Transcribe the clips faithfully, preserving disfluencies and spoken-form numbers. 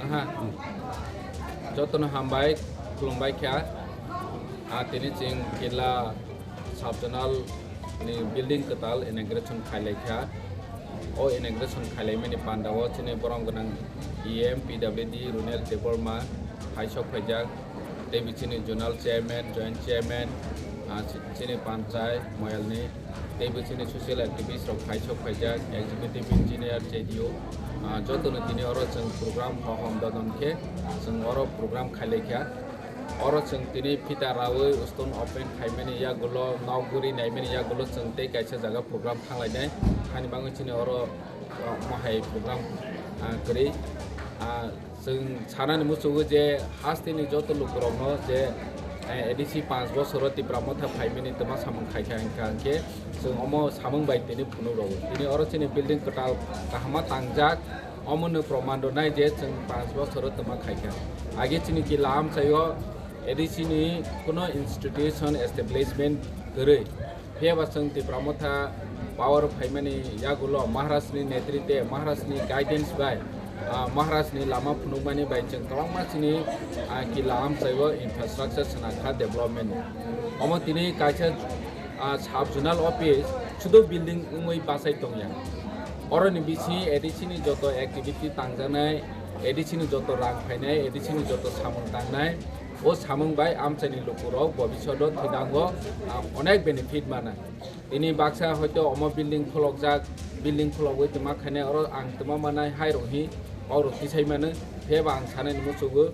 Aha. Jotono hambai, khulumbai kha. Ah, tini chwng Killa sub-zonal ni building kwtal inauguration khailai kha. O inauguration khailaimani pandao chini borom gwnang E M, P W D, Runel Debbarma, phaisok phaijak. Tei bichini zonal chairman, joint chairman, ah, chi-, chini panchai, moyalni, tei bichini social activist rok phaisok phaijak, executive engineer, J D O, ah, jotono tini oro chwng program hohom dodon khe chwng oro program khailai kha. Oro chwng tini phita rawi stone open khaimani yagulo, nok guri naimani yagulo chwng tei kaisa jaga program thanglainai. Hani bagwi chini oro, ah, mohai program, ah, kwrwi, ah, Chwng sanani muchungo je hasteni joto lukurokno je, eh, A D C panch bosoro Tipra Motha phaimani twma samung khaikha hwnkha hwnkhe chwng omo samung bai tini phunuk rwo. Tini oro chini building kwtal kahama tangjak, omono proman rwnai je chwng panch bosoro twma khaikha. Age chini Killa amchaio A D C ni kuno institution establishment kwrwi. Phiya ba chwng Tipra Motha power phaimani yagulo Maharaj ni netritwe, Maharaj ni guidance bai, ah, Maharaj ni lama phunukmani bai chwng kwbangma chini, ah, Killa amchaio infrastructure swnakha development. Omo tini kaisa, ah, sub zonal office sudu building wngwi bachai tongya. Oroni bisingo A D C ni joto activity tangjaknai, A D C ni joto rang phainai, A D C ni joto samung tangnai, o samung bai amchaini lukurok bobishoto thwidango, ah, onek benefit manai. Tini baksa hoito omo building kholokjak, building khologwi twma khainai, oro ang twma manai hai rok hi, kok rok tisai mano, phiya ba ang sanani muchungo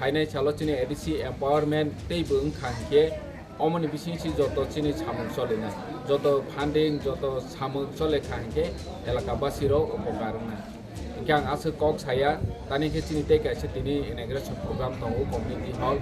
phainai salo chini A D C empowerment tei bo wngkha hinkhe omoni bising si joto chini samung cholinai, joto funding, joto samung chole kha hinkhe elaka basi rok upokar wngnai. Hingke ang aswk kok saya, tani khe chini tei kaisa tini inauguration program tongo community hall.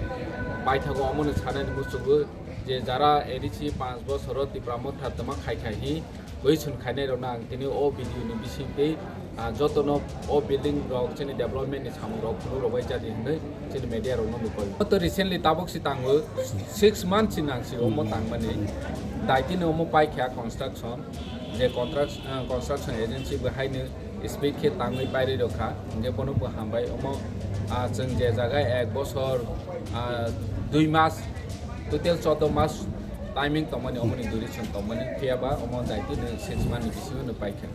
Paithago omono sanani muchungo je jara A D C panch bosoro Tipra Motha twma khai khai hi, hui chwng khainai rokno ang tini o video ni bising tei, ah, jotono o building rok chini development ni samung rok phunuk rok bai jadi hinwi chini media rokno mukoi. Oto recently tabuk si tango six months si nang si omo tangmani. Daitino omo paikha construction, je contract, ah, construction agency bo haino speed khe tangwi pairwi rokha, hingke bono bo hambai. Omo, ah, chwng je jaga ek bosor, ah, dui mas, total choudo mas timing tongmani, omoni duration tongmani, phiya ba omo daitino six month ni bisingo no paikha.